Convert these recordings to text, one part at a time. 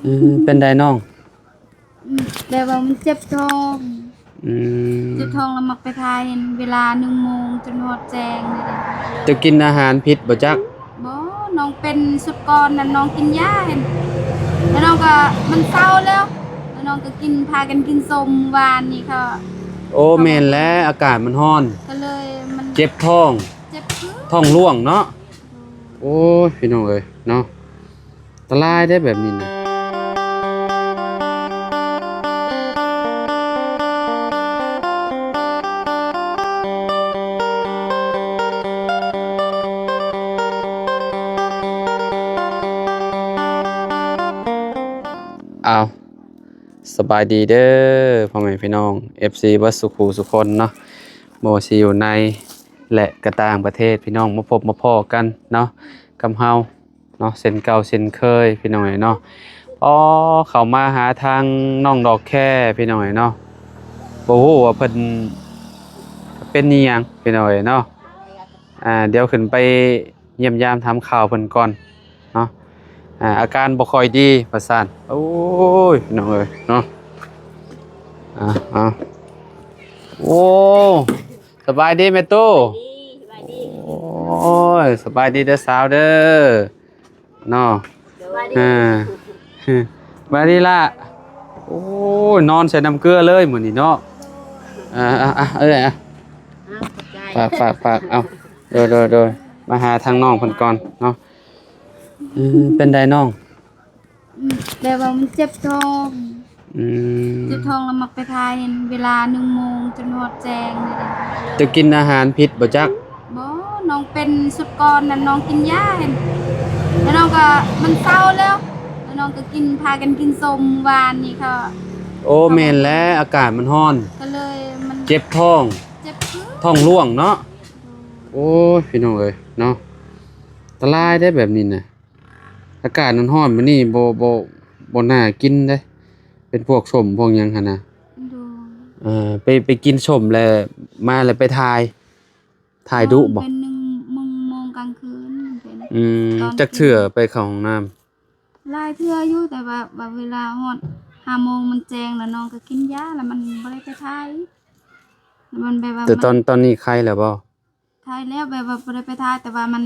ອືມ ເປັນໃດນ້ອງ? ອືມ ແບບວ່າມັນເຈັບທ້ອງ. ອືມ ເຈັບທ້ອງແລ້ວມັກໄປຖ່າຍເຫັນເວລາໜຶ່ງໂມງຈົນຮອດແຈ້ງນີ້ເດ້. ເຈົ້າກິນອາຫານຜິດບໍ່ຈັກ? ບໍ່ ນ້ອງເປັນຊຸດກ່ອນນັ້ນ ນ້ອງກິນຢາເຫັນ ແລ້ວນ້ອງກໍ ມັນເຊົາແລ້ວ ແລ້ວນ້ອງກໍກິນ ພາກັນກິນສົ້ມວານນີ້ເຂົາ. ໂອ້ ແມ່ນແຫຼະ ອາກາດມັນຮ້ອນ ກໍເລີຍມັນເຈັບທ້ອງ ເຈັບທ້ອງຫຼວງເນາະ. ໂອ້ຍ ພີ່ນ້ອງເອີຍເນາະ ອັນຕະລາຍເດ້ແບບນີ້ນະ. ອ້າວ ສະບາຍດີເດີພໍ່ແມ່ພີ່ນ້ອງ ເອັຟຊີ ເບິດສູ່ຄູ່ສູ່ຄົນເນາະ ບໍ່ວ່າຊິຢູ່ໃນ ແລະ ກະຕ່າງປະເທດ ພີ່ນ້ອງ ມາພົບມາພໍ້ກັນເນາະ ກັບເຮົາເນາະ ເຊັ່ນເກົ່າເຊັ່ນເຄີຍ ພີ່ນ້ອງເອີຍເນາະ. ອໍ ເຂົ້າມາຫາທາງນ້ອງດອກແຄ ພີ່ນ້ອງເອີຍເນາະ ບໍ່ຮູ້ວ່າເພິ່ນເປັນອີ່ຫຍັງ ພີ່ນ້ອງເອີຍເນາະ. ອ່າ ດຽວຂຶ້ນໄປ ຢ້ຽມຢາມຖາມຂ່າວເພິ່ນກ່ອນເນາະ. ອ່າ ອາການບໍ່ຄ່ອຍດີວ່າຊັ້ນ. ໂອ້ຍ ພີ່ນ້ອງເອີຍເນາະ. ອ່າ ເອົາ ໂອ້ ສະບາຍດີແມ່ຕູ້. ສະບາຍດີ ສະບາຍດີ. ໂອ້ຍ ສະບາຍດີເດີສາວເດີເນາະ. ສະບາຍດີ ອ່າ ສະບາຍດີລະ. ໂອ້ຍ ນອນໃສ່ນ້ຳເກືອເລີຍມື້ນີ້ເນາະ. ອ່າ ອ່າ ເອີຍ ອ່າ ຂອບໃຈ ຝາກ ຝາກ ຝາກ ເອົາ ໂດຍ ໂດຍ ໂດຍ ມາຫາທາງນ້ອງເພິ່ນກ່ອນເນາະ. ອືມ ເປັນໃດນ້ອງ? ອືມ ແບບວ່າມັນເຈັບທ້ອງ. ອືມ ເຈັບທ້ອງແລ້ວມັກໄປຖ່າຍເຫັນເວລາໜຶ່ງໂມງຈົນຮອດແຈ້ງນີ້ເດ້. ເຈົ້າກິນອາຫານຜິດບໍ່ຈັກ? ບໍ່ ນ້ອງເປັນຊຸດກ່ອນນັ້ນ ນ້ອງກິນຢາເຫັນ ແລ້ວນ້ອງກໍ ມັນເຊົາແລ້ວ ແລ້ວນ້ອງກໍກິນ ພາກັນກິນສົ້ມວານນີ້ເຂົາ. ໂອ້ ແມ່ນແຫຼະ ອາກາດມັນຮ້ອນ ກໍເລີຍມັນເຈັບທ້ອງ ເຈັບທ້ອງຫຼວງເນາະ. ໂອ້ຍ ພີ່ນ້ອງເອີຍເນາະ ອັນຕະລາຍເດ້ແບບນີ້ນະ. ອາກາດມັນຮ້ອນແບບນີ້ ບໍ່ ບໍ່ ບໍ່ໜ້າກິນເດ້ ເປັນພວກສົ້ມພວກຫຍັງຫັ້ນນະ. ໂດຍ ເອີ ໄປ ໄປກິນສົ້ມແລ້ວມາແລ້ວໄປຖ່າຍ ຖ່າຍດຸບໍ່? ເປັນໜຶ່ງໂມງກາງຄືນເປັນ. ອືມ ຕອນ ຈັກເທື່ອໄປເຂົ້າຫ້ອງນ້ຳ? ຫຼາຍເທື່ອຢູ່ ແຕ່ວ່າ ວ່າເວລາຮອດຫ້າໂມງມັນແຈ້ງແລ້ວ ນ້ອງກໍກິນຢາແລ້ວມັນບໍ່ໄດ້ໄປຖ່າຍ ມັນແບບວ່າ ແຕ່ຕອນ ມັນ ຕອນນີ້ໄຄແລ້ວບໍ່? ຖ່າຍແລ້ວ ແບບວ່າບໍ່ໄດ້ໄປຖ່າຍ ແຕ່ວ່າມັນ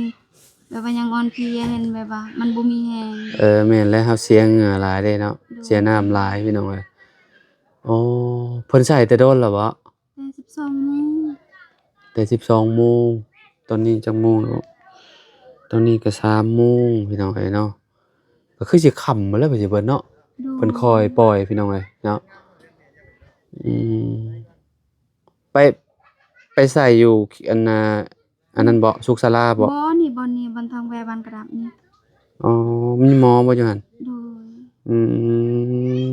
ແບບວ່າຍັງອ່ອນເພຍ ເຫັນແບບວ່າມັນບໍ່ມີແຮງ. ເອີ ແມ່ນແລ້ວ ເຮົາເສຍເຫື່ອຫຼາຍເດ້ເນາະ. ໂດຍ ເສຍນ້ຳຫຼາຍ ພີ່ນ້ອງເອີຍ. ໂອ້ ເພິ່ນໃສ່ແຕ່ດົນແລ້ວບໍ່? ແຕ່ສິບສອງໂມງ ແຕ່ສິບສອງໂມງ. ຕອນນີ້ຈັກໂມງແລ້ວ? ຕອນນີ້ກໍສາມໂມງ ພີ່ນ້ອງເອີຍເນາະ. ກໍຄືຊິຄ່ຳໝົດແລ້ວ ໄປຊິເບິດເນາະ. ໂດຍ ເພິ່ນຄ່ອຍປ່ອຍ ພີ່ນ້ອງເອີຍເນາະ. ອືມ ໄປ ໄປໃສ່ຢູ່ອັນນ່າ ອັນນັ້ນບໍ່? ສຸກສາລາບໍ່? ບໍ່ ນີ້ ບ່ອນນີ້ ບ່ອນທາງແວ່ບ້ານກະດັບນີ້. ອໍ ມີໝໍບໍ່ຢູ່ຫັ້ນ? ໂດຍ ອື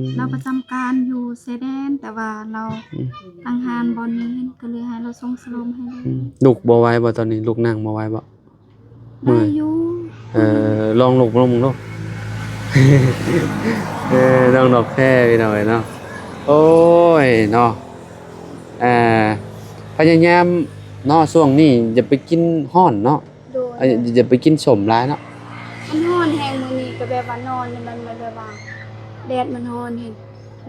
ມ ລາວປະຈຳການຢູ່ຊາຍແດນ ແຕ່ວ່າລາວ ອືມ ຕັ້ງຮ້ານບ່ອນນີ້ ກໍເລີຍໃຫ້ລາວສົ່ງສະໂລມໃຫ້ເລີຍ. ອືມ ລຸກບໍ່ໄຫວບໍ່ຕອນນີ້? ລຸກນັ່ງບໍ່ໄຫວບໍ່? ເມື່ອຍ ໄດ້ຢູ່. ເອີ ລອງລຸກ ລອງລຸກ ເອີ ນ້ອງດອກແຄ ພີ່ນ້ອງເອີຍເນາະ. ໂອ້ຍເນາະ ອ່າ ພະຍາຍາມເນາະ ຊ່ວງນີ້ຢ່າໄປກິນຮ້ອນເນາະ. ໂດຍ ອ່າ ຢ່າ ຢ່າໄປກິນສົ້ມຫຼາຍເນາະ ມັນຮ້ອນແຮງ. ມື້ນີ້ກໍແບບວ່ານອນ ມັນ ມັນແບບວ່າແດດມັນຮ້ອນ ເຫັນ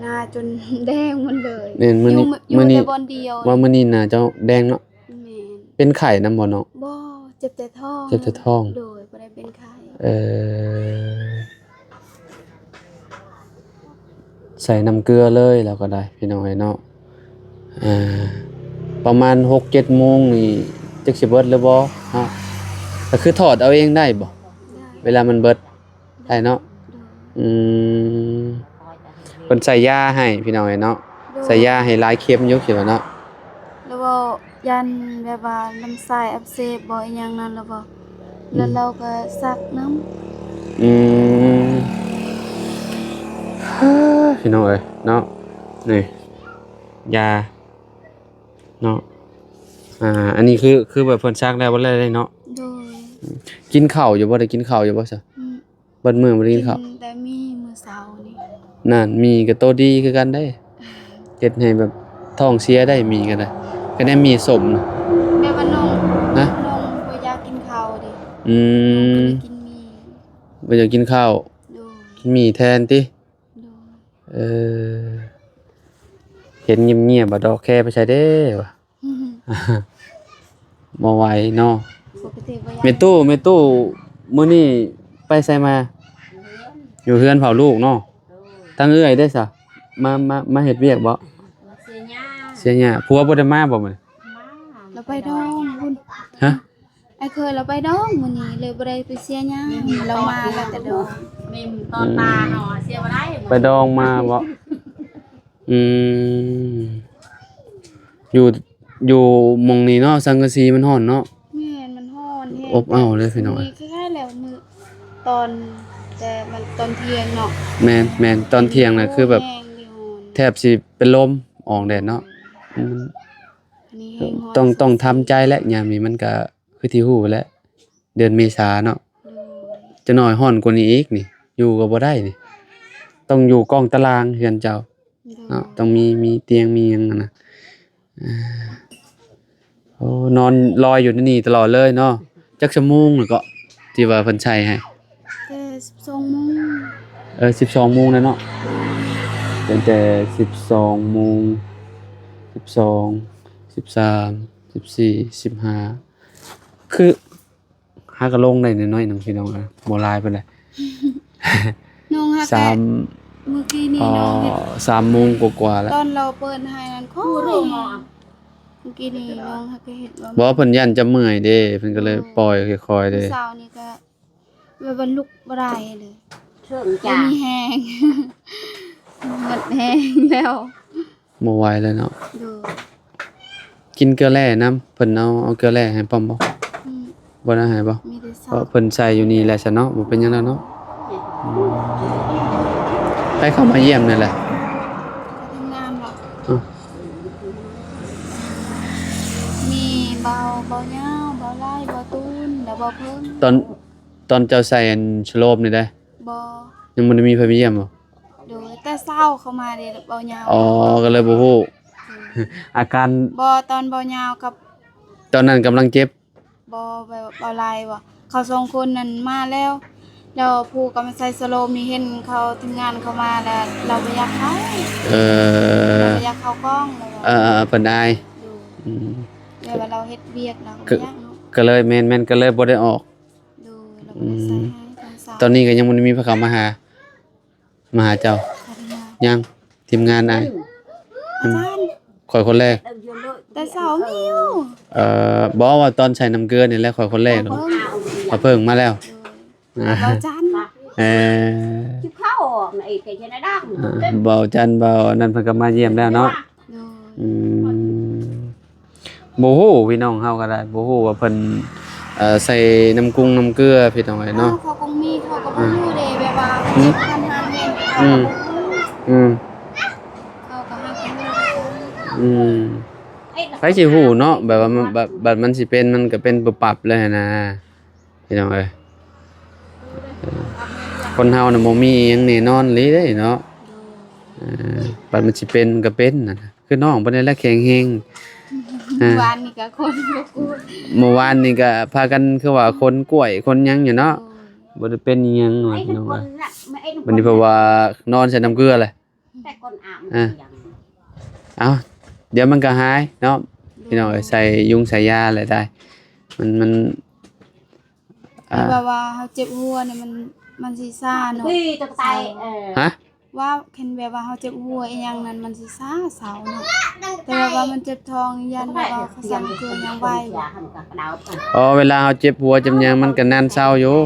ໜ້າຈົນແດງໝົດເລີຍ. ແມ່ນ ມື້ນີ້ ຢູ່ ຢູ່ ມື້ນີ້ແຕ່ບ່ອນດຽວ ວ່າມື້ນີ້ໜ້າຈະແດງເນາະ. ແມ່ນ ເປັນໄຂ້ນຳບໍ່ນ້ອງ? ບໍ່ ເຈັບແຕ່ທ້ອງ. ເຈັບແຕ່ທ້ອງ. ໂດຍ ບໍ່ໄດ້ເປັນໄຂ້. ເອີ ໃສ່ນ້ຳເກືອເລີຍ ແລ້ວກໍໄດ້ ພີ່ນ້ອງເອີຍເນາະ. ອ່າ ປະມານຫົກເຈັດໂມງນີ້ ຈັກຊິເບິດຫຼືບໍ່ເນາະ. ກໍຄືຖອດເອົາເອງໄດ້ບໍ່? ໄດ້ ເວລາມັນເບິດ ໄດ້ເນາະ. ໂດຍ ອືມ ເພິ່ນໃສ່ຢາໃຫ້ ພີ່ນ້ອງເອີຍເນາະ. ໂດຍ ໃສ່ຢາໃຫ້ຫຼາຍເຂັມຢູ່ ຄິດວ່າເນາະ. ແລ້ວກໍຢ້ານແບບວ່າລຳໄສ້ອັກເສບບໍ່ ອີ່ຫຍັງນັ້ນ ແລ້ວກໍ ອືມ ແລ້ວລາວກໍສັກນຳ. ອືມ ພີ່ນ້ອງເອີຍເນາະ ນີ້ຢາເນາະ. ອ່າ ອັນນີ້ຄື ຄືແບບເພິ່ນສັກແລ້ວບໍ່ໄດ້ເນາະ. ໂດຍ ກິນເຂົ້າຢູ່ບໍ່? ໄດ້ກິນເຂົ້າຢູ່ບໍ່ຊະ? ອືມ ເບິດມື້ບໍ່ໄດ້ກິນເຂົ້າ. ກິນແຕ່ໝີ່ມື້ເຊົ້ານີ້. ນັ້ນ ໝີ່ກໍໂຕດີຄືກັນເດ້ ເຮັດໃຫ້ແບບທ້ອງເສຍໄດ້ ໝີ່ກໍໄດ້ ກໍໄດ້ໝີ່ສົ້ມນະ. ແບບວ່ານ້ອງ ຮະ? ນ້ອງບໍ່ຢາກກິນເຂົ້າເດ້. ອືມ ນ້ອງກໍເລີຍກິນໝີ່. ບໍ່ຢາກກິນເຂົ້າ. ໂດຍ ກິນໝີ່ແທນຕິ. ເອີ ເຫັນງຽບໆ ບາດດອກແຄໄປໃສເດ້ວະ? ບໍ່ໄຫວເນາະ. ປົກກະຕິບໍ່ຢາກ ແມ່ຕູ້ ແມ່ຕູ້ ມື້ນີ້ໄປໃສມາ? ຢູ່ເຮືອນເຝົ້າລູກເນາະ. ທາງເອື້ອຍເດ້ຊະ ມາ ມາ ມາເຮັດວຽກບໍ່? ເສຍຫຍ້າ ເສຍຫຍ້າ. ຜົວບໍ່ໄດ້ມາບໍ່ມື້ນີ້? ລາວໄປດອງພຸ້ນ. ຮະ? ອ້າຍເຂີຍລາວໄປດອງມື້ນີ້ ເລີຍບໍ່ໄດ້ໄປເສຍຫຍ້າ. ລາວມາລາວແຕ່ດອງ. ອືມ ໄປດອງມາບໍ່? ອືມ ຢູ່ ຢູ່ໝ່ອງນີ້ເນາະ ສັງກະສີມັນຮ້ອນເນາະ. ແມ່ນ ມັນຮ້ອນແຮງ ອົບເອົາເລີຍພີ່ນ້ອງ. ນີ້ຄ້າຍໆແລ້ວມື້ຕອນ ແຕ່ມັນຕອນທ່ຽງເນາະ. ແມ່ນໆ ຕອນທ່ຽງນະຄືແບບ ແຮງຢູ່ ແທບຊິເປັນລົມ ອອກແດດເນາະ. ອືມ ອັນນີ້ແຮງຮ້ອນ ຕ້ອງ ຕ້ອງທຳໃຈແຫຼະ ຍາມນີ້ມັນກະຄືທີ່ຮູ້ແຫຼະ ເດືອນເມສາເນາະ. ໂດຍ ຈັກໜ້ອຍຮ້ອນກວ່ານີ້ອີກນີ້ ຢູ່ກໍບໍ່ໄດ້ນີ້ ຕ້ອງຢູ່ກ້ອງຕາລາງເຮືອນເຈົ້າ. ໂດຍ ເນາະ ຕ້ອງມີ ມີຕຽງມີຫຍັງຫັ້ນນະ. ເອີ ໂອ້ ນອນລອຍຢູ່ໃນນີ້ຕະຫຼອດເລີຍເນາະ. ຈັກຊົ່ວໂມງແລ້ວເກາະ ທີ່ວ່າເພິ່ນໃສ່ໃຫ້? ແຕ່ສິບສອງໂມງ. ເອີ ສິບສອງໂມງແລ້ວເນາະ. ຕັ້ງແຕ່ສິບສອງໂມງ ສິບສອງ ສິບສາມ ສິບສີ່ ສິບຫ້າ ຄື ຫາກະລົງໄດ້ໜ້ອຍໆໜຶ່ງພີ່ນ້ອງເອີຍ ບໍ່ຫຼາຍປານໃດ. ນ້ອງຫາກະ ສາມ ມື້ກີ້ນີ້ ອໍ ນ້ອງເຮັດ ສາມໂມງກວ່າໆແລ້ວ ຕອນລາວເປີດໃຫ້ນັ້ນ ຂ້ອຍ ມື້ກີ້ນີ້ນ້ອງຫາກະເຮັດວ່າ ບໍ່ ເພິ່ນຢ້ານຈະເມື່ອຍເດ້ ເພິ່ນກໍເລີຍ ອືມ ປ່ອຍຄ່ອຍໆເດ້. ເຊົ້ານີ້ກະ ແບບວ່າລຸກບໍ່ໄດ້ເລີຍ ເຊິ່ງ ບໍ່ ຈ້າ ມີແຮງ ໝົດແຮງແລ້ວ. ບໍ່ໄຫວແລ້ວເນາະ. ໂດຍ ກິນເກືອແຮ່ນຳ ເພິ່ນເອົາ ເອົາເກືອແຮ່ໃຫ້ປ້ອມບໍ່? ອືມ ບໍ່ໄດ້ໃຫ້ບໍ່? ມີແຕ່ເຊົ້າ ເພາະເພິ່ນໃສ່ຢູ່ນີ້ແຫຼະຊະເນາະ ບໍ່ເປັນຫຍັງແລ້ວເນາະ. ອືມ ໃຜເຂົ້າມາຢ້ຽມແດ່ລະ? ທີມງານບໍ່? ອືມ ມີເບົາ ເບົາຍາວ ເບົາໄລ ເບົາຕູນ ແລ້ວເບົາເພິງ. ຕອນ ຕອນເຈົ້າໃສ່ອັນສະໂລບນີ້ເດ້? ບໍ່ ຍັງບໍ່ໄດ້ມີໃຜມາຢ້ຽມບໍ່? ໂດຍ ແຕ່ເຊົ້າເຂົ້າມາເດ້ ເບົາຍາວ. ອໍ ກໍເລີຍບໍ່ຮູ້ ອືມ ອາການ. ບໍ່ ຕອນເບົາຍາວກັບ ຕອນນັ້ນກຳລັງເຈັບ. ບໍ່ ແບບເບົາໄລບໍ່ ເຂົາສອງຄົນນັ້ນມາແລ້ວ ແລ້ວຜູ້ກຳລັງໃສ່ສະໂລມນີ້ ເຫັນເຂົາທີມງານເຂົ້າມາແລ້ວ ລາວບໍ່ຢາກເຂົ້າ. ເອີ ລາວບໍ່ຢາກເຂົ້າກ້ອງ ລາວວ່າ ເອີ ເພິ່ນອາຍ. ໂດຍ ອືມ ແຕ່ວ່າລາວເຮັດວຽກ ລາວກໍບໍ່ຢາກເນາະ. ກໍເລີຍ ແມ່ນໆ ກໍເລີຍບໍ່ໄດ້ອອກ. ໂດຍ ລາວບໍ່ໄດ້ໃສ່ໃຫ້ ອືມ ຕອນນີ້ກໍຍັງບໍ່ໄດ້ມີໃຜເຂົ້າມາຫາ ມາຫາເຈົ້າ? ຍັງ ທີມງານອ້າຍ. ອືມ ອືມ ອາຈານ ຂ້ອຍຄົນແລກ. ແຕ່ເຊົ້າມີຢູ່. ເອີ ບໍ່ ວ່າຕອນໃສ່ນ້ຳເກືອນີ້ແຫຼະ ຂ້ອຍຄົນແລກ. ເພິ່ງ ເພິ່ງມາແລ້ວ. ໂດຍ ເບົາຈັນ. ເອີ ເບົາຈັນ ເບົາອັນນັ້ນເພິ່ນກໍມາຢ້ຽມແລ້ວເນາະ. ໂດຍ ອືມ ບໍ່ຮູ້ພີ່ນ້ອງເຮົາກໍໄດ້ ບໍ່ຮູ້ວ່າເພິ່ນ ເອີ ໃສ່ນ້ຳກຸງນ້ຳເກືອພີ່ນ້ອງເອີຍເນາະ. ເຂົາກໍມີ ເຂົາກໍບໍ່ຮູ້ເດ້ ແບບວ່າ ອືມ ເຈັບຄັນຫັນເຫັນ ອືມ ເຂົາກໍບໍ່ຮູ້ ອືມ ເຂົາກໍຫາກໍບໍ່ຮູ້. ອືມ ໃຜຊິຮູ້ເນາະ ແບບວ່າມັນ ບາດ ບາດມັນຊິເປັນ ມັນກໍເປັນປຸບປັບເລີຍຫັ້ນນະ ພີ່ນ້ອງເອີຍ. ເອີ ຄົນເຮົານະບໍ່ມີອີ່ຫຍັງແນ່ນອນອີ່ຫຼີເດ້ເນາະ. ເອີ ບາດມັນຊິເປັນ ມັນກໍເປັນນະ. ຄືນ້ອງເພິ່ນນີ້ແຫຼະແຂງແຮງ. ເມື່ອວານນີ້ກໍຄົນກໍກວດ ເມື່ອວານນີ້ກໍພາກັນຄືວ່າຂົນກ້ວຍຂົນຫຍັງຢູ່ເນາະ. ໂດຍ ບໍ່ໄດ້ເປັນອີ່ຫຍັງວ່າພີ່ນ້ອງເອີຍ. ບັດນີ້ເພາະວ່ານອນໃສ່ນ້ຳເກືອແຫຼະ ແຕ່ກ່ອນອາບ ອ່າ ເອົາ ດຽວມັນກໍຫາຍເນາະ ພີ່ນ້ອງເອີຍ. ໃສ່ຍຸງໃສ່ຢາແຫຼະໄດ້ ມັນ ມັນ ອ່າ ແບບວ່າເຮົາເຈັບຫົວນີ້ ມັນ ມັນຊິຊາເນາະ. ຮະ? ວ່າຄັນແບບວ່າເຮົາເຈັບຫົວອີ່ຫຍັງນັ້ນ ມັນຊິຊາເຊົາເນາະ ແຕ່ແບບວ່າມັນເຈັບທ້ອງ ຢ້ານແບບວ່າເຂົາໃສ່ນ້ຳເກືອຍັງໄວ. ອໍ ເວລາເຮົາເຈັບຫົວເຈັບຫຍັງ ມັນກໍນານເຊົາຢູ່.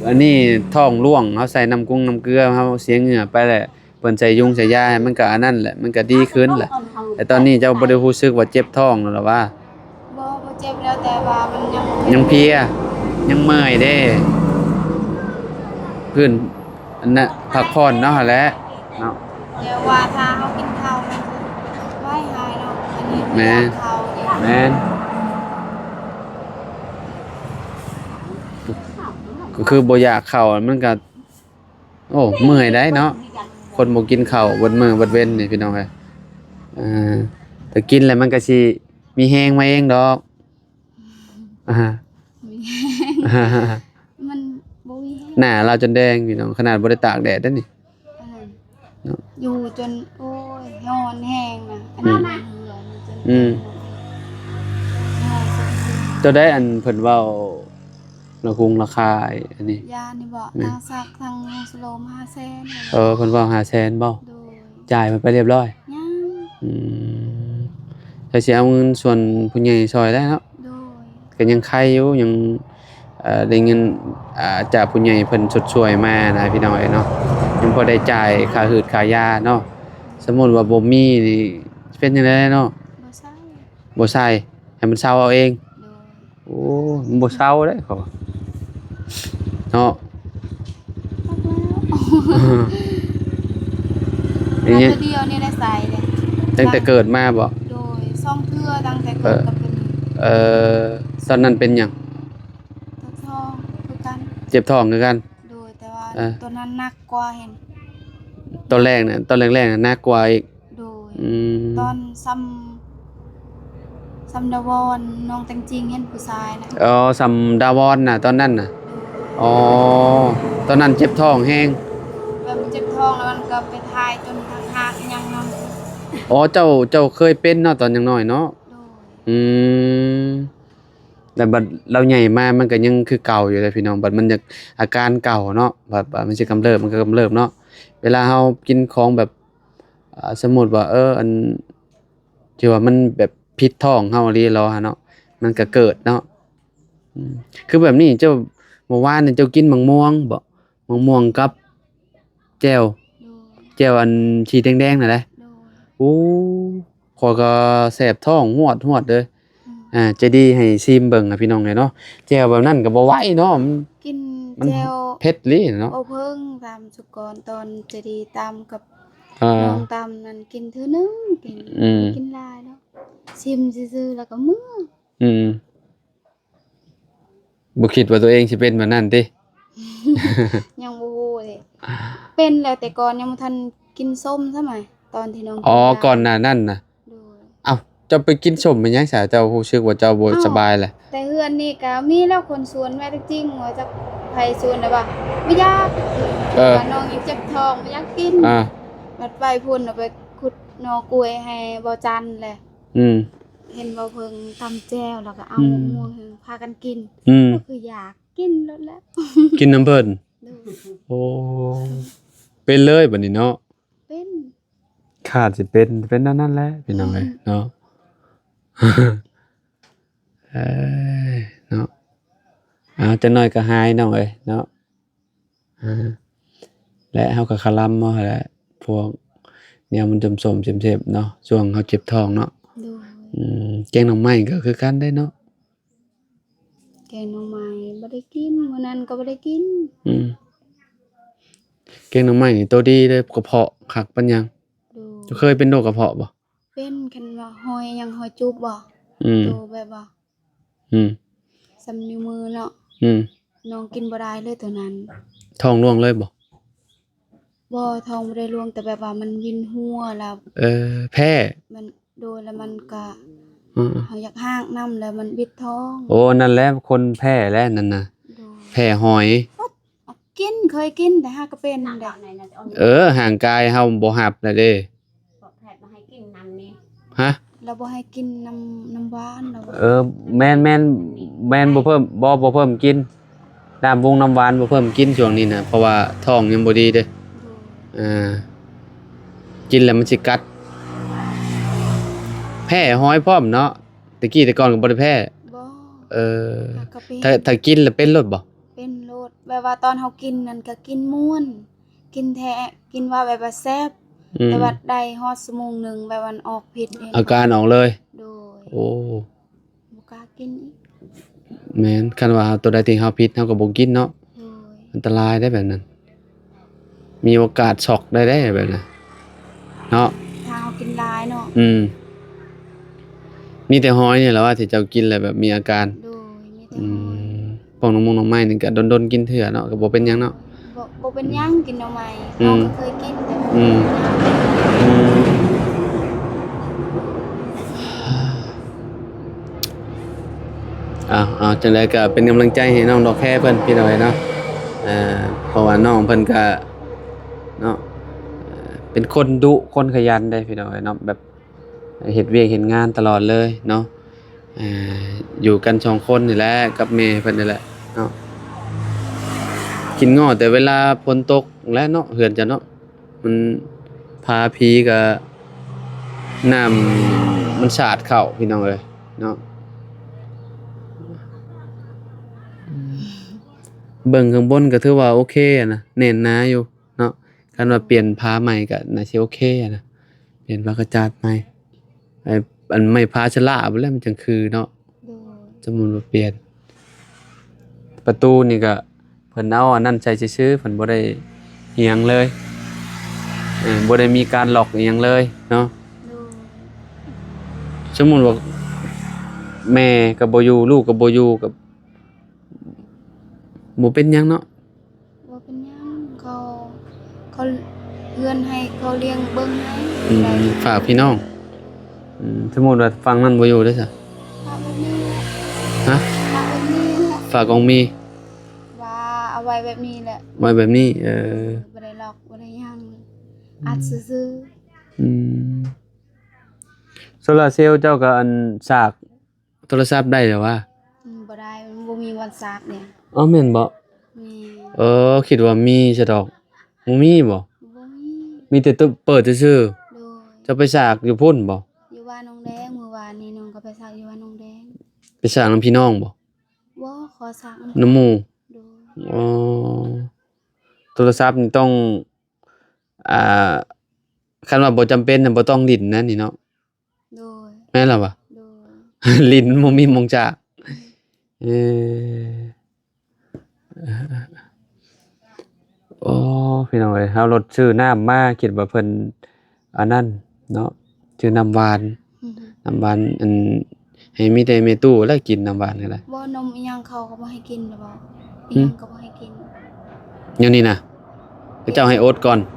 ອັນນີ້ທ້ອງຫຼວງ ເຮົາໃສ່ນ້ຳກຸງນ້ຳເກືອ ເຮົາເສຍເຫື່ອໄປແຫຼະ ເພິ່ນໃສ່ຍຸງໃສ່ຢາໃຫ້ ມັນກໍອັນນັ້ນແຫຼະ ມັນກໍດີຂຶ້ນແຫຼະ. ແຕ່ຕອນນີ້ເຈົ້າບໍ່ໄດ້ຮູ້ສຶກວ່າເຈັບທ້ອງແລ້ວຫວາ? ບໍ່ ບໍ່ເຈັບແລ້ວ ແຕ່ວ່າມັນຍັງ ຍັງເພຍ ຍັງເມື່ອຍເດ້ ພື້ນອັນນະ ພັກຜ່ອນເນາະ ຫັ້ນແຫຼະເນາະ. ແຕ່ວ່າຖ້າເຮົາກິນເຂົ້າມັນໄວຫາຍເນາະ. ອັນນີ້ ແມ່ນ ເຂົ້າເດ້ ແມ່ນ ກໍຄືບໍ່ຢາກເຂົ້າ ມັນກໍ ໂອ້ ເມື່ອຍໄດ໋ເນາະ ຄົນບໍ່ກິນເຂົ້າເບິດມື້ເບິດເວັນນີ້ ພີ່ນ້ອງເອີຍ. ເອີ ແຕ່ກິນແລ້ວມັນກໍຊິມີແຮງມາເອງດອກ. ອາ ມີແຮງ ມັນບໍ່ມີແຮງ. ໜ້າລາວຈົນແດງ ພີ່ນ້ອງ ຂະໜາດບໍ່ໄດ້ຕາກແດດເດ້ນີ້. ອັນນັ້ນ ເນາະ ຢູ່ຈົນ ໂອ້ຍ ຮ້ອນແຮງນະ ອັນນີ້ ອືມ ເຮືອນຈົນ ອືມ ຮ້ອນ ເຈົ້າໄດ້ອັນເພິ່ນເວົ້າລະຄຸງລາຄາອັນນີ້ ຢານີ້ບໍ? ແມ່ນ ທັງສັກທັງໂຮງສະໂລມຫ້າແສນ. ເອີ ເພິ່ນເວົ້າຫ້າແສນບໍ? ໂດຍ. ຈ່າຍເພິ່ນໄປຮຽບຮ້ອຍ? ຍັງ. ອືມ ແລ້ວຊິເອົາເງິນສ່ວນຜູ້ໃຫຍ່ຊ່ອຍໄດ້ເນາະ? ໂດຍ. ກໍຍັງໄຄຢູ່ ຍັງ ເອີ ໄດ້ເງິນ ອ່າ ຈາກຜູ້ໃຫຍ່ເພິ່ນຊົດຊ່ວຍມານະ ພີ່ນ້ອງເອີຍເນາະ ຍັງພໍໄດ້ຈ່າຍຄ່າຮືດຄ່າຢາເນາະ. ສົມມຸດວ່າບໍ່ມີນີ້ ເປັນຈັ່ງໃດເນາະ? ບໍ່ໃຊ້ ບໍ່ໃຊ້ ໃຫ້ມັນເຊົາເອົາເອງ. ໂດຍ. ໂອ້ ມັນບໍ່ເຊົາເດ້ເຂົາວ່າເນາະ. ຈັກແລ້ວ ອີຫຍັງ ມາເທື່ອດຽວນີ້ໄດ້ໃຊ້ເດ້ ຕັ້ງແຕ່ເກີດມາບໍ? ໂດຍ ສອງເທື່ອ ຕັ້ງແຕ່ເກີດ ເອີ ກັບຕົວນີ້. ເອີ ຕອນນັ້ນເປັນຫຍັງ? ເຈັບທ້ອງຄືກັນ. ເຈັບທ້ອງຄືກັນ? ໂດຍ ແຕ່ວ່າ ເອີ ຕົວນັ້ນໜັກກວ່າແຮງ. ຕອນແລກນະ ຕອນແລກໆນະໜັກກວ່າອີກ. ໂດຍ. ອືມ ຕອນຊ່ຳ ຊ່ຳດາວອນ ນ້ອງແຕງຈິງເຫັນຜູ້ຊາຍນະ. ອໍ ຊ່ຳດາວອນນະ ຕອນນັ້ນນະ. ໂດຍ. ອໍ ຕອນນັ້ນເຈັບທ້ອງແຮງ ແບບເຈັບທ້ອງ ແລ້ວມັນກໍໄປຖ່າຍຈົນທັງຮາກອີຫຍັງນຳ. ອໍ ເຈົ້າ ເຈົ້າເຄີຍເປັນເນາະ ຕອນຍັງນ້ອຍເນາະ? ໂດຍ. ອືມ ແລ້ວບັດລາວໃຫຍ່ມາ ມັນກໍຍັງຄືເກົ່າຢູ່ເດ້ພີ່ນ້ອງ ບັດມັນຢາກ ອາການເກົ່າເນາະ ບັດ ບັດມັນຊິກຳເລີບ ມັນກໍກຳເລີບເນາະ. ເວລາເຮົາກິນຂອງແບບ ອ່າ ສົມມຸດວ່າ ເອີ ອັນ ທີ່ວ່າມັນແບບຜິດທ້ອງເຮົາອີ່ຫຼີເນາະ ມັນກໍເກີດເນາະ. ອືມ ຄືແບບນີ້ ເຈົ້າ ເມື່ອວານນີ້ເຈົ້າກິນໝາກມ່ວງບໍ? ໝາກມ່ວງກັບແຈ່ວ. ໂດຍ. ແຈ່ວອັນສີແດງໆນັ້ນແຫຼະ. ໂດຍ. ໂອ້ ຂ້ອຍກໍແສບທ້ອງຮວດໆເດີ. ອືມ ອ່າ ໃຈດີໃຫ້ຊີມເບິ່ງ ພີ່ນ້ອງເອີຍເນາະ ແຈ່ວແບບນັ້ນກໍບໍ່ໄຫວເນາະ ມັນ ກິນ ມັນ ແຈ່ວເຜັດອີ່ຫຼີເນາະ. ເວົ້າເພິ່ງຕາມສຸກອນ ຕອນໃຈດີຕາມກັບ ອ່າ ນ້ອງຕາມນັ້ນ ກິນເທື່ອໜຶ່ງ ກິນ ອືມ ກິນຫຼາຍເນາະ ຊີມຊື່ໆ ແລ້ວກໍເມືອ. ອືມ ບໍ່ຄິດວ່າຕົວເອງຊິເປັນແບບນັ້ນຕິ? ຍັງບໍ່ຮູ້ເດ້ ເປັນແລ້ວ ແຕ່ກ່ອນຍັງບໍ່ທັນກິນສົ້ມຊ້ຳ ຕອນທີ່ນ້ອງ ອໍ ກິນ ກ່ອນໜ້ານັ້ນນະ. ໂດຍ. ເອົ້າ ເຈົ້າໄປກິນສົ້ມເປັນຫຍັງສະ? ເຈົ້າຮູ້ສຶກວ່າເຈົ້າບໍ່ ເອົ້າ ສະບາຍແຫຼະ? ແຕ່ເຮືອນນີ້ກໍມີແລ້ວຄົນຊວນ ແມ່ນຈິງວ່າຈັກໃຜຊວນແລ້ວວ່າບໍ່ຢາກ ເອີ ວ່ານ້ອງຍັງເຈັບທ້ອງ ບໍ່ຢາກກິນ ອ່າ ບັດໄປພຸ້ນ ເອົາໄປຂຸດໜໍ່ກ້ວຍໃຫ້ບໍ່ຈັນແຫຼະ. ອືມ ເຫັນບໍ່ເພິ່ງຕຳແຈ່ວ ແລ້ວກໍເອົາ ອືມ ໝາກມ່ວງໃຫ້ພາກັນກິນ ອືມ ກໍຄືຢາກກິນໂລດແຫຼະ ກິນນຳເພິ່ນ. ໂດຍ. ໂອ້ ເປັນເລີຍບັດນີ້ເນາະ. ເປັນ ຄາດຊິເປັນ ເປັນແນວນັ້ນແຫຼະພີ່ນ້ອງເອີຍ ອືມ ເນາະ. ເອີຍ ເນາະ ເອົາ ຈັກໜ້ອຍກໍຫາຍນ້ອງເອີຍເນາະ. ອ່າ ແລະເຮົາກໍຄະລຳເນາະ ແລະພວກແນວມັນສົ້ມໆເຊັມໆເນາະ ຊ່ວງເຮົາເຈັບທ້ອງເນາະ. ໂດຍ. ອືມ ແກງໜໍ່ໄມ້ກໍຄືກັນເດ້ເນາະ. ແກງໜໍ່ໄມ້ບໍ່ໄດ້ກິນ ມື້ນັ້ນກໍບໍ່ໄດ້ກິນ. ອືມ ແກງໜໍ່ໄມ້ນີ້ໂຕດີເດ້ ກະເພາະຄັກປານຫຍັງ. ໂດຍ. ເຈົ້າເຄີຍເປັນໂລກກະເພາະບໍ່? ເປັນ ຄັນວ່າຮອຍຫຍັງ ຮອຍຈູບບໍ່? ອືມ ໂຕແບບວ່າ ອືມ ສ່ຳນິ້ວມືເນາະ. ອືມ ນ້ອງກິນບໍ່ໄດ້ເລີຍໂຕນັ້ນ. ທ້ອງລ່ວງເລີຍບໍ່? ບໍ່ ທ້ອງບໍ່ໄດ້ລ່ວງ ແຕ່ແບບວ່າມັນວິນຫົວແລ້ວ ເອີ ແພ້ ມັນ ໂດຍ ແລ້ວມັນກະ ອືມ ເຮົາຢາກຮາກນຳ ແລ້ວມັນບິດທ້ອງ. ໂອ້ ນັ້ນແຫຼະ ຄົນແພ້ແຫຼະນັ້ນນະ. ໂດຍ. ແພ້ຫອຍ. ກິນ ເຄີຍກິນ ແຕ່ຫາກກໍເປັນເດ້. ເອີ ຮ່າງກາຍເຮົາບໍ່ຮັບແລ້ວເດ້. ພວກແພດບໍ່ໃຫ້ກິນນຳນີ້. ຮະ? ລາວບໍ່ໃຫ້ກິນນຳ ນຳຫວານລາວວ່າ. ເອີ ແມ່ນໆ ແມ່ນ ບໍ່ເພີ່ມ ບໍ່ ບໍ່ເພີ່ມກິນ ນ້ຳວົງນ້ຳຫວານບໍ່ເພີ່ມກິນຊ່ວງນີ້ນະ ເພາະວ່າທ້ອງຍັງບໍ່ດີເດ້. ໂດຍ. ອ່າ ກິນແລ້ວມັນຊິກັດ ແພ້ຫອຍພ້ອມເນາະ. ແຕ່ກີ້ແຕ່ກ່ອນກໍບໍ່ໄດ້ແພ້. ບໍ່. ເອີ ຫາກກໍເປັນ. ຖ້າ ຖ້າກິນແລ້ວເປັນໂລດບໍ່? ເປັນໂລດ ແບບວ່າຕອນເຮົາກິນນັ້ນກໍກິນມ່ວນ ກິນແທ້ ກິນວ່າແບບວ່າແຊບ. ອືມ ແຕ່ວ່າໄດ້ຮອດຊົ່ວໂມງໜຶ່ງ ແບບວ່າມັນອອກພິດເອງ ອາການອອກເລີຍ. ໂດຍ. ໂອ້ ບໍ່ກ້າກິນອີກ. ແມ່ນ ຄັນວ່າເຮົາ ຕົວໃດທີ່ເຮົາຜິດ ເຮົາກໍບໍ່ກິນເນາະ. ໂດຍ. ອັນຕະລາຍເດ້ແບບນັ້ນ ມີໂອກາດຊັອກໄດ້ເດ້ແບບນັ້ນເນາະ ຖ້າເຮົາກິນຫຼາຍເນາະ. ອືມ ມີແຕ່ຫອຍນີ້ແຫຼະວ່າທີ່ເຈົ້າກິນແລ້ວແບບມີອາການ. ໂດຍ. ມີແຕ່ຫອຍ. ອືມ ພວກໜໍ່ມົງໜໍ່ໄມ້ນີ້ກໍດົນໆກິນເທື່ອເນາະ ກໍບໍ່ເປັນຫຍັງເນາະ. ບໍ່ ບໍ່ເປັນຫຍັງ ອືມ ກິນໜໍ່ໄມ້. ອືມ ນ້ອງກໍເຄີຍກິນແຕ່ ອືມ ອືມ ເອົາ ເອົາ ຈັ່ງໃດກໍເປັນກຳລັງໃຈໃຫ້ນ້ອງດອກແພເພິ່ນ ພີ່ນ້ອງເອີຍເນາະ. ເອີ ເພາະວ່ານ້ອງເພິ່ນກໍ ເນາະ ເອີ ເປັນຄົນດຸ ຄົນຂະຫຍັນເດ້ພີ່ນ້ອງເອີຍເນາະ ແບບເຮັດວຽກເຮັດງານຕະຫຼອດເລີຍເນາະ. ອ່າ ຢູ່ກັນສອງຄົນນີ້ແຫຼະ ກັບແມ່ເພິ່ນນີ້ແຫຼະເນາະ. ກິນງໍ້ແຕ່ເວລາຝົນຕົກແຫຼະເນາະ ເຮືອນເຈົ້າເນາະ. ມັນພາຜີກໍ ນ້ຳມັນສາດເຂົ້າພີ່ນ້ອງເອີຍເນາະ. ເບິ່ງຂ້າງບົນກໍຖືວ່າໂອເຄນະ ແໜ້ນໜາຢູ່ເນາະ. ຄັນວ່າປ່ຽນຜ້າໃໝ່ກໍໜ້າຊິໂອເຄນະ ປ່ຽນຜ້າກະຈາດໃໝ່. ໄອ້ ອັນໄມ້ຜ້າຊະລະພຸ້ນແຫຼະ ມັນຈັ່ງຄືເນາະ. ໂດຍ ສົມມຸດວ່າປ່ຽນ ປະຕູນີ້ກໍເພິ່ນເອົາອັນນັ້ນໃສ່ຊື່ໆ ເພິ່ນບໍ່ໄດ້ອີ່ຫຍັງເລີຍ ເອີ ບໍ່ໄດ້ມີການລັອກອີ່ຫຍັງເລີຍເນາະ. ໂດຍ ສົມມຸດວ່າແມ່ກໍບໍ່ຢູ່ ລູກກໍບໍ່ຢູ່ ກໍບໍ່ເປັນຫຍັງເນາະ. ບໍ່ເປັນຫຍັງ ເຂົາ ເຂົາເຮືອນໃຫ້ ເຂົາລ້ຽງເບິ່ງໃຫ້. ອືມ ໄດ້ ຝາກພີ່ນ້ອງ. ອືມ ສົມມຸດວ່າຝັ່ງນັ້ນບໍ່ຢູ່ເດ້ຊະ? ຝາກແບບນີ້ແຫຼະ. ຮະ? ຝາກແບບນີ້ແຫຼະ. ຝາກຂອງມີ ວ່າເອົາໄວ້ແບບນີ້ແຫຼະ ໄວ້ແບບນີ້. ເອີ ບໍ່ໄດ້ລັອກ ບໍ່ໄດ້ຫຍັງ ອືມ ອັດຊື່ໆ. ອືມ ໂຊລາເຊວເຈົ້າກໍ ອັນ ສາກ ໂທລະສັບໄດ້ແລ້ວຫວາ? ອືມ ບໍ່ໄດ້ ມັນບໍ່ມີວັນສາກເດ້. ເອົ້າ ແມ່ນບໍ່? ແມ່ນ. ເອີ ຄິດວ່າມີຊະດອກ. ບໍ່ມີບໍ່? ບໍ່ມີ. ມີແຕ່ເປີດຊື່ໆ. ໂດຍ. ເຈົ້າໄປສາກຢູ່ພຸ້ນບໍ່? ຢູ່ບ້ານໜອງແດງ ມື້ວານນີ້ນ້ອງກໍໄປສາກຢູ່ບ້ານໜອງແດງ. ໄປສາກນຳພີ່ນ້ອງບໍ່? ບໍ່ ຂໍສາກນຳ ນຳໝູ່. ໂດຍ. ອໍ ໂທລະສັບນີ້ຕ້ອງ ອ່າ ຄັນວ່າບໍ່ຈຳເປັນນະ ບໍ່ຕ້ອງຫຼິ້ນນະນີ້ເນາະ. ໂດຍ. ແມ່ນລະຫວາ? ໂດຍ. ຫຼິ້ນບໍ່ມີໝ່ອງຈາກ. ເອີ ໂອ້ ພີ່ນ້ອງເອີຍ ເຮົາລົດຊື້ນ້ຳມາ ຄິດວ່າເພິ່ນອັນນັ້ນເນາະ ຊື້ນ້ຳຫວານ ອືຮຶ ນ້ຳຫວານ ອັນ ໃຫ້ມີແຕ່ແມ່ຕູ້ແຫຼະກິນນ້ຳຫວານກໍໄດ້. ບໍ່ ນົມອີ່ຫຍັງເຂົາກໍບໍ່ໃຫ້ກິນແລ້ວບໍ່? ອີ່ຫຍັງກໍບໍ່ໃຫ້ກິນ ດຽວນີ້ນະ ເຂົາເຈົ້າໃຫ້ອົດກ່ອນ. ໂດຍ.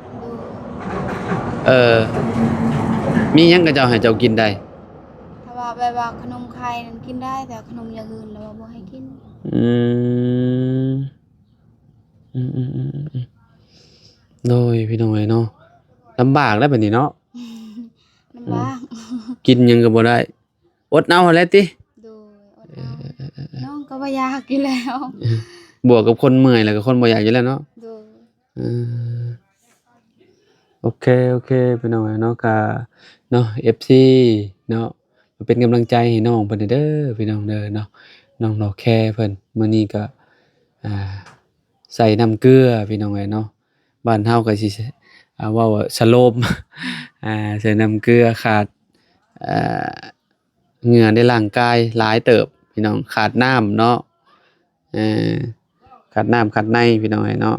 ເອີ ມີຫຍັງເຂົາເຈົ້າໃຫ້ເຈົ້າກິນໄດ້? ຖ້າວ່າແບບວ່າຂະໜົມໄຂ່ນັ້ນກິນໄດ້ ແຕ່ຂະໜົມຢ່າງອື່ນແລ້ວວ່າບໍ່ໃຫ້ກິນ. ອືມ ອືມໆໆໆ ໂດຍ ພີ່ນ້ອງເອີຍເນາະ ລຳບາກແລ້ວບັດນີ້ເນາະ. ລຳບາກ ອືມ ກິນຫຍັງກໍບໍ່ໄດ້. ອົດເອົາຫັ້ນແຫຼະຕິ? ໂດຍ ອົດເອົາ. ເອີ ນ້ອງກໍບໍ່ຢາກຢູ່ແລ້ວ ເອີ ບວກກັບຄົນເມື່ອຍ ແລ້ວກໍຄົນບໍ່ຢາກຢູ່ແລ້ວເນາະ. ໂດຍ. ເອີ ໂອເຄ ໂອເຄ ພີ່ນ້ອງເອີຍເນາະ ກະເນາະ ເອັຟຊີເນາະ ເປັນກຳລັງໃຈໃຫ້ນ້ອງເພິ່ນເດີ ພີ່ນ້ອງເດີເນາະ ນ້ອງດອກແຄເພິ່ນ. ມື້ນີ້ກໍ ອ່າ ໃສ່ນ້ຳເກືອ ພີ່ນ້ອງເອີຍເນາະ ບ້ານເຮົາກໍຊິ ອ່າ ເວົ້າວ່າສະໂລມ ອ່າ ໃສ່ນ້ຳເກືອ ຂາດ ອ່າ ເຫື່ອໃນຮ່າງກາຍຫຼາຍເຕີບ ພີ່ນ້ອງ ຂາດນ້ຳເນາະ ເອີ ຂາດນ້ຳຂາດໃນ ພີ່ນ້ອງເອີຍເນາະ.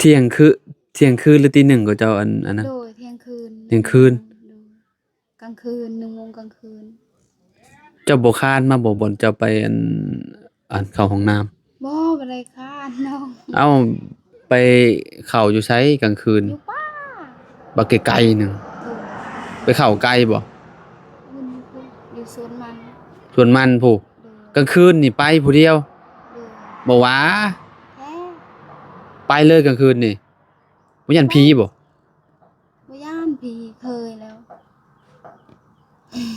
ທ່ຽງຄື ທ່ຽງຄືນ ຫຼື ຕີໜຶ່ງກໍເຈົ້າ ອັນ ອັນນັ້ນ? ໂດຍ ທ່ຽງຄືນ ທ່ຽງຄືນ. ໂດຍ. ກາງຄືນ ໜຶ່ງໂມງກາງຄືນ. ເຈົ້າບໍ່ຄານມາບໍ່ ບ່ອນເຈົ້າໄປ ອັນ ອັນ ເຂົ້າຫ້ອງນ້ຳ? ບໍ່ ບໍ່ໄດ້ຄານນ້ອງ. ເອົ້າ ໄປເຂົ້າຢູ່ໃສກາງຄືນ? ຢູ່ປ່າ ບັກໄກໆໜຶ່ງ. ໂດຍ. ໄປເຂົ້າໄກບໍ່? ຢູ່ສວນມັນ ສວນມັນພຸ້ນ. ໂດຍ. ກາງຄືນນີ້ໄປຜູ້ດຽວ? ໂດຍ. ບໍ່ຫວາ? ແທ້. ໄປເລີຍກາງຄືນນີ້ ບໍ່ຢ້ານຜີບໍ່? ບໍ່ຢ້ານຜີ ເຄີຍແລ້ວ.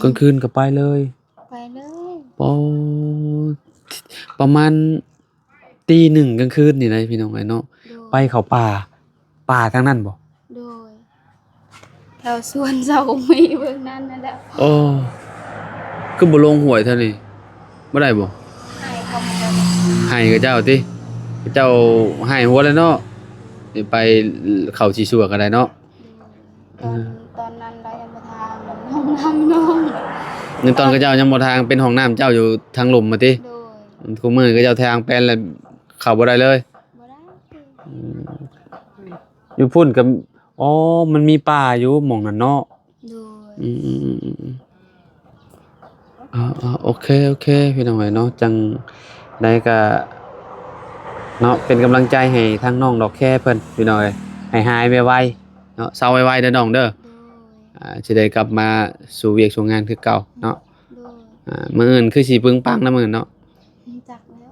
ກາງຄືນກໍໄປເລີຍ? ໄປເລີຍ. ປະ ປະມານຕີໜຶ່ງກາງຄືນນີ້ໄດ໋ ພີ່ນ້ອງເອີຍເນາະ. ໂດຍ. ໄປເຂົ້າປ່າ ປ່າທາງນັ້ນບໍ່? ໂດຍ. ແຖວສວນເຈົ້າມີເບິ່ງນັ້ນນັ້ນແຫຼະ. ໂອ້ ຄືບໍ່ລົງຫ້ວຍແຖວນີ້ ບໍ່ໄດ້ບໍ່? ໄຮ່ເຂົາເຈົ້າ ໄຮ່ເຂົາເຈົ້າຕິ? ເຂົາເຈົ້າໄຮ່ຫົວແລ້ວເນາະ ໄປເຂົ້າສີຊົ່ວກໍໄດ້ເນາະ. ຕອນ ເອີ ຕອນນັ້ນລາວຍັງບໍ່ທາງຫ້ອງນ້ຳນ້ອງ ໃນຕອນເຂົາເຈົ້າຍັງບໍ່ທາງ ເປັນຫ້ອງນ້ຳເຈົ້າຢູ່ທາງລຸ່ມມາຕິ? ໂດຍ. ຄູ່ມື້ເຂົາເຈົ້າທາງແປນແລ້ວ ເຂົ້າບໍ່ໄດ້ເລີຍ? ບໍ່ໄດ້. ອືມ ຢູ່ພຸ້ນກໍ ອໍ ມັນມີປ່າຢູ່ໝ່ອງນັ້ນເນາະ? ໂດຍ. ອືມໆໆໆ ເອີໆ ໂອເຄ ໂອເຄ ພີ່ນ້ອງເອີຍເນາະ ຈັ່ງໃດກໍເນາະ ເປັນກຳລັງໃຈໃຫ້ທາງນ້ອງດອກແຄເພິ່ນ ພີ່ນ້ອງເອີຍ ໃຫ້ຫາຍໄວໆເນາະ ເຊົາໄວໆເດີນ້ອງເດີ. ໂດຍ. ອ່າ ຊິໄດ້ກັບມາສູ່ວຽກສູ່ງານຄືເກົ່າເນາະ. ໂດຍ. ອ່າ ມື້ອື່ນຄືຊິປຶງປັງນະ ມື້ອື່ນເນາະ. ຈັກແລ້ວ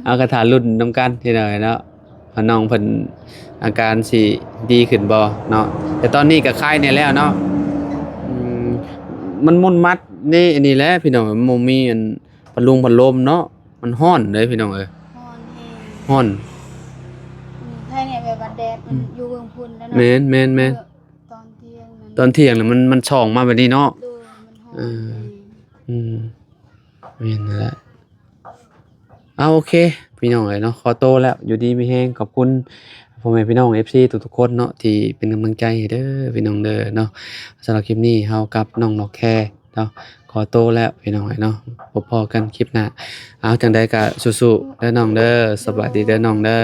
ເອົາ ກໍຖ້າລຸ້ນນຳກັນ ພີ່ນ້ອງເອີຍເນາະ. ວ່ານ້ອງເພິ່ນອາການຊິດີຂຶ້ນບໍ່ເນາະ. ແຕ່ຕອນນີ້ກໍຄາຍແດ່ແລ້ວເນາະ. ອືມ ມັນມົນມັດນີ້ ອັນນີ້ແຫຼະພີ່ນ້ອງ ມັນບໍ່ມີອັນພັດລົມ ພັດລົມເນາະ. ມັນຮ້ອນເດ້ພີ່ນ້ອງເອີຍ ຮ້ອນແຮງ ຮ້ອນ. ອືມ ໃຄແດ່ແບບວ່າແດດມັນ ອືມ ຢູ່ເບື້ອງພຸ້ນແລ້ວເນາະ. ແມ່ນໆໆ ເອີ ຕອນທ່ຽງນັ້ນ ຕອນທ່ຽງນະ ມັນ ມັນສ່ອງມາແບບນີ້ເນາະ. ໂດຍ ມັນຮ້ອນ ເອີ ແຮງ. ອືມ ແມ່ນແລ້ວ. ເອົາ ໂອເຄ ພີ່ນ້ອງເອີຍເນາະ ຂໍໂຕແລ້ວ ຢູ່ດີມີແຮງ. ຂອບຄຸນພໍ່ແມ່ພີ່ນ້ອງ ເອັຟຊີ ທຸກໆຄົນເນາະ ທີ່ເປັນກຳລັງໃຈໃຫ້ເດີພີ່ນ້ອງເດີເນາະ. ສຳລັບຄລິບນີ້ເຮົາກັບນ້ອງດອກແຄເນາະ ຂໍໂຕແລ້ວພີ່ນ້ອງເອີຍເນາະ. ພົບພໍ້ກັນຄລິບໜ້າ. ເອົາ ຈັ່ງໃດກໍສູ້ໆເດີນ້ອງເດີ. ສະບາຍດີເດີນ້ອງເດີ.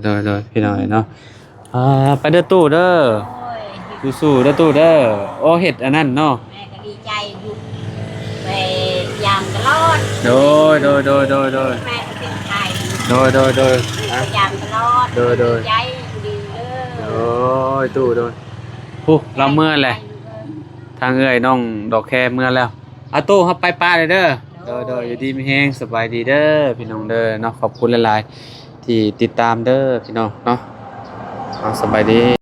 ໂດຍ ສະບາຍດີ. ອ່າ ໂດຍໆ ພີ່ນ້ອງເອີຍເນາະ. ອ່າ ໄປເດີຕູ້ເດີ. ໂອ້ຍ ສູ້ໆເດີຕູ້ເດີ. ໂອ້ ເຮັດອັນນັ້ນເນາະ. ແມ່ກໍດີໃຈຢູ່ ໄປຢາມຕະຫຼອດ. ໂດຍໆໆໆໆ. ແມ່ກໍເປັນໄຂ້. ໂດຍໆໆ. ໄປຢາມຕະຫຼອດ. ໂດຍໆ. ດີໃຈຢູ່ດີເດີ. ໂດຍ ຕູ້ໂດຍ. ຜູ້ລາວເມືອແຫຼະ. ໄປຢູ່ເດີ. ທາງເອື້ອຍນ້ອງດອກແຄເມືອແລ້ວ. ອາຕູ້ ເຮົາໄປປະເລີຍເດີ. ໂດຍ ໂດຍ ໂດຍ. ຢູ່ດີມີແຮງ ສະບາຍດີເດີພີ່ນ້ອງເດີເນາະ. ຂອບຄຸນຫຼາຍໆທີ່ຕິດຕາມເດີພີ່ນ້ອງເນາະ. ເອົາ ສະບາຍດີ.